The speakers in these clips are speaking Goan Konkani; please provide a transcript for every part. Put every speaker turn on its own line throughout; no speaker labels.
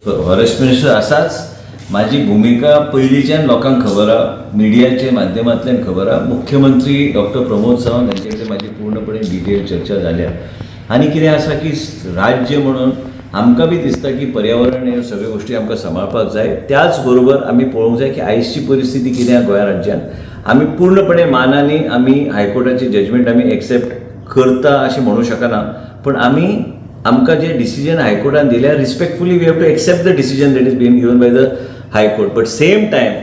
फॉरेस्ट मिनिस्टर आसाच. माझी भुमिका पयलींच्यान लोकांक खबर आहा, मिडियाच्या माध्यमांतल्यान खबर आहा. मुख्यमंत्री डॉक्टर प्रमोद सावंत हांचे कडेन म्हाजी पूर्णपणे डिटेल चर्चा जाल्या. आनी कितें आसा की राज्य म्हणून आमकां बी दिसता की पर्यावरण ह्यो सगळ्यो गोश्टी आमकां सांबाळपाक जाय. त्याच बरोबर आमी पळोवंक जाय की आयजची परिस्थिती कितें आहा गोंया राज्यांत. आमी पूर्णपणे मानानी आमी हायकोर्टाचें जजमेंट आमी एक्सेप्ट करता अशें म्हणूं शकना, पूण आमी आमकां जे डिसिजन हायकोर्टान दिल्या, respectfully we have to accept the decision that is been given by the High Court. But same time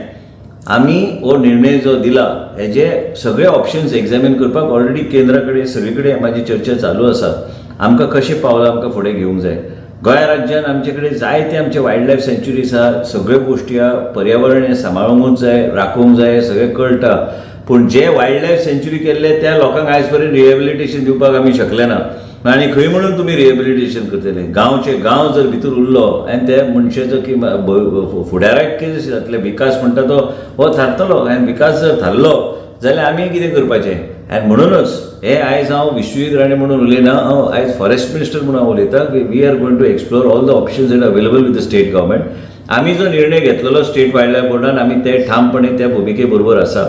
आमी हो निर्णय जो दिला, हेजे सगळे ऑप्शन्स एग्जामीन करपाक ऑलरेडी केंद्रा कडेन, सगळे कडेन म्हाजी चर्चा चालू आसा. आमकां कशें पावलां आमकां फुडें घेवंक जाय. गोंया राज्यान आमचे कडेन जायते आमचे वायल्ड लायफ सँच्युरीज आहा, सगळ्यो गोश्टी आहा. पर्यावरण हें सांबाळूंकूच जाय, राखूंक जाय, सगळें कळटा. पूण जे वायल्ड लायफ सँच्युरी केल्ले, त्या लोकांक आयज पर्यंत रिहेबिलिटेशन दिवपाक आमी शकले ना. आनी खंय म्हणून तुमी रिहेबिलिटेशन करतले? गांवचे गांव जर भितर उरलो आनी त्या मनशाचो की फुडाराक कितें जातलें? विकास म्हणटा तो हो थारतलो आनी विकास जर थारलो जाल्यार आमी कितें करपाचें? आनी म्हणूनच हे आयज हांव विश्वजीत राणे म्हणून उलयना, हांव आयज फॉरेस्ट मिनिस्टर म्हणून हांव उलयतां. We are going to explore all the options that available with the state government. आमी जो निर्णय घेतलेलो स्टेट वायल्ड लायफ बोर्डान, आमी ते ठामपणे त्या भुमिके बरोबर आसा.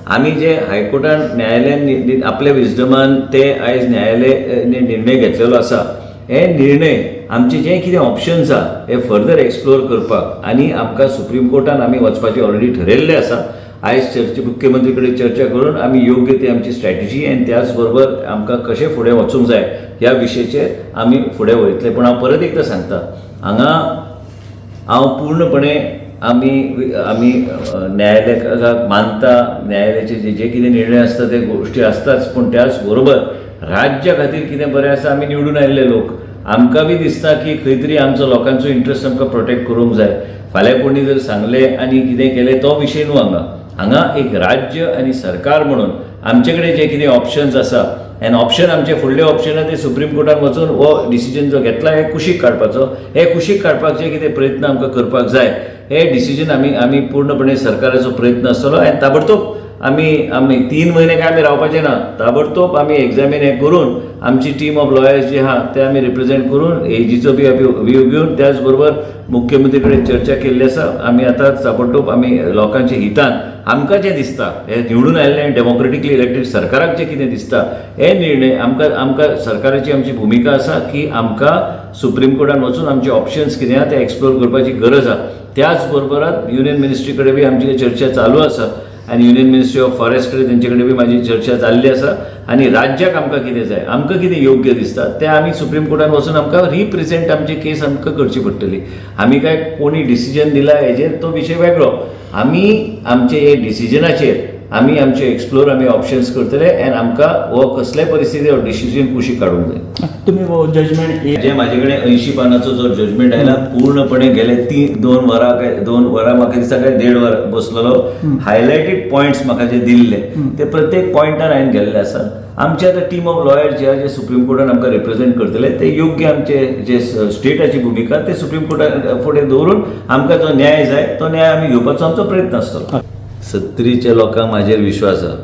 आमी जे हायकोर्टान, न्यायालयान आपल्या विजडमान ते आयज न्यायालय निर्णय घेतलेलो आसा, हे निर्णय आमचे जे कितें ऑप्शन्स आहा हे फर्दर एक्सप्लोर करपाक आनी आमकां सुप्रीम कोर्टान आमी वचपाचें ऑलरेडी ठरयल्लें आसा. आयज चर्चे मुख्यमंत्री कडेन चर्चा करून आमी योग्य ती आमची स्ट्रॅटेजी आनी त्याच बरोबर आमकां कशें फुडें वचूंक जाय ह्या विशयाचेर आमी फुडें वयतले. पूण हांव परत एकदां सांगता, हांगा हांव पूर्णपणे आमी न्यायालयाक मानता. न्यायालयाचे जे जे कितें निर्णय आसता ते गोश्टी आसताच, पूण त्याच बरोबर राज्या खातीर कितें बरें आसा, आमी निवडून आयिल्ले लोक, आमकां बी दिसता की खंय तरी आमचो लोकांचो इंट्रस्ट आमकां प्रोटेक्ट करूंक जाय. फाल्यां कोणी जर सांगलें आनी कितें केलें, तो विशय न्हू. हांगा हांगा एक राज्य आनी सरकार म्हणून आमचे कडेन जे कितें ऑप्शन्स आसा आनी ऑप्शन आमचे फुडले ऑप्शन आहा ते सुप्रीम कोर्टान वचून हो डिसिजन जो घेतला हे कुशीक काडपाचो. हे कुशीक काडपाक जे कितें प्रयत्न आमकां करपाक जाय, हे डिसिजन आमी पूर्णपणे सरकाराचो प्रयत्न आसतलो. आनी ताबडतोब आमी 3 म्हयने काय आमी रावपाचे ना. ताबडतोब आमी एग्जामीन हें करून आमची टीम ऑफ लॉयर्स जी आहा ते आमी रिप्रेझेंट करून, एजीचो बी व्यू घेवन, त्याच बरोबर मुख्यमंत्री कडेन चर्चा केल्ली आसा. आमी आतां ताबडतोब आमी लोकांच्या हितान आमकां जें दिसता, हे निवडून आयिल्ले डेमोक्रेटिकली इलेक्टेड सरकाराक जें कितें दिसता, हे निर्णय आमकां सरकाराची आमची भुमिका आसा की आमकां सुप्रीम कोर्टान वचून आमचे ऑप्शन्स कितें आहा ते एक्सप्लोर करपाची गरज आहा. त्याच बरोबरात युनियन मिनिस्ट्री कडेन बी आमची चर्चा चालू आसा आनी युनियन मिनिस्ट्री ऑफ फॉरेस्ट कडेन, तेंचे कडेन बी म्हाजी चर्चा जाल्ली आसा. आनी राज्याक आमकां कितें जाय, आमकां कितें योग्य दिसता तें आमी सुप्रीम कोर्टान वचून आमकां रिप्रेझेंट आमची केस आमकां करची पडटली. आमी काय कोणी डिसिजन दिला हेजेर तो विशय वेगळो. आमी आमचे हे डिसिजनाचेर आमी आमचे एक्सप्लोर आमी ऑप्शन्स करतले आनी आमकां हो कसल्याय परिस्थिती हो डिसिजन कुशीक काडूंक जाय.
तुम्ही जजमेंट
जे म्हाजे कडेन 80 पानाचो जो जजमेंट आयला, पूर्णपणे गेले ती 2 वरां काय 2 वरां, म्हाका दिसता काय देड वर बसलेलो. हायलायटेड पॉयंट्स म्हाका जे दिल्ले ते प्रत्येक पॉयंटार हांवें गेल्ले आसा. आमचे आतां टीम ऑफ लॉयर जे आहा, जे सुप्रीम कोर्टान आमकां रिप्रेझेंट करतले, ते योग्य आमचे जे स्टेटाची भुमिका ते सुप्रीम कोर्टा फुडें दवरून आमकां जो न्याय जाय तो न्याय आमी घेवपाचो आमचो प्रयत्न आसतलो. सत्तरीच्या लोकांक म्हाजेर विश्वास आहा,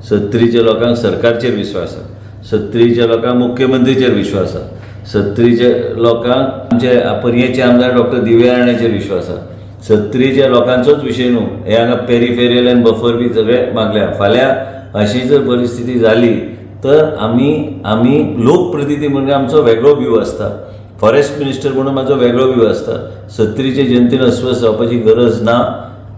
सत्तरीच्या लोकांक सरकारचेर विश्वास आहा, सत्तरीच्या लोकांक मुख्यमंत्रीचेर विश्वास आहा, सत्तरीच्या लोकांक आमचे पर्येचे आमदार डॉक्टर दिव्या राणेचेर विश्वास आहा. सत्तरीच्या लोकांचोच विशय न्हू हे, हांगा पेरिफेरियल आनी बफर बी सगळे मागल्या. फाल्यां अशी जर परिस्थिती जाली तर आमी लोकप्रतिनिधी म्हणजे आमचो वेगळो व्यू आसता, फॉरेस्ट मिनिस्टर म्हणून म्हाजो वेगळो व्यू आसता. सत्तरीचे जनतेन अस्वस्थ जावपाची गरज ना.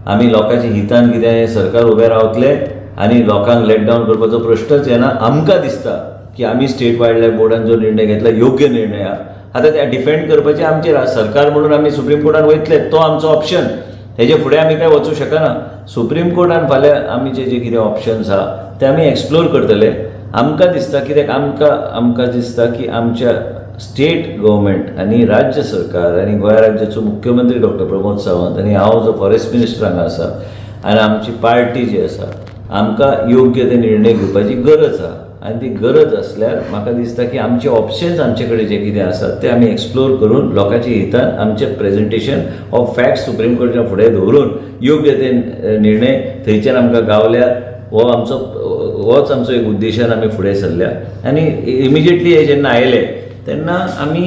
आमी लोकांच्या हितान कितें हें सरकार उबें रावतलें आनी लोकांक लेट डावन करपाचो प्रश्नच येना. आमकां दिसता की आमी स्टेट वायल्ड लायफ बोर्डान जो निर्णय घेतला, योग्य निर्णय आहा. आतां ते डिफेंड करपाचें आमचेर आहा. सरकार म्हणून आमी सुप्रीम कोर्टान वयतले, तो आमचो ऑप्शन. हेजे फुडें आमी काय वचूं शकना. सुप्रीम कोर्टान फाल्यां आमचे जे कितें ऑप्शन्स आहा ते आमी एक्सप्लोर करतले. आमकां दिसता, कित्याक आमकां दिसता की आमच्या स्टेट गव्हर्मेंट आनी राज्य सरकार आनी गोंय राज्याचो मुख्यमंत्री डॉक्टर प्रमोद सावंत आनी हांव जो फॉरेस्ट मिनिस्टर हांगा आसा आनी आमची पार्टी जी आसा, आमकां योग्य ते निर्णय घेवपाची गरज आहा. आनी ती गरज आसल्यार म्हाका दिसता की आमचे ऑप्शन्स आमचे कडेन जे कितें आसात ते आमी एक्सप्लोर करून लोकांच्या हितान आमचें प्रेजेंटेशन ऑफ फॅक्ट्स सुप्रीम कोर्टाच्या फुडें दवरून योग्य ते निर्णय थंयच्यान आमकां गावल्यार हो आमचो होच आमचो एक उद्देशान आमी फुडें सरल्या. आनी इमिजिएटली हे जेन्ना आयले तेन्ना आमी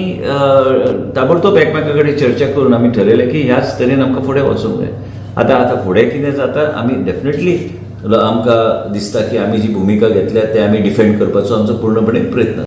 ताबडतोब एकमेका कडेन चर्चा करून आमी ठरयलें की ह्याच तरेन आमकां फुडें वचूंक जाय. आतां आतां फुडें कितें जाता, आमी डेफिनेटली आमकां दिसता की आमी जी भुमिका घेतल्या ते आमी डिफेंड करपाचो आमचो पूर्णपणे प्रयत्न.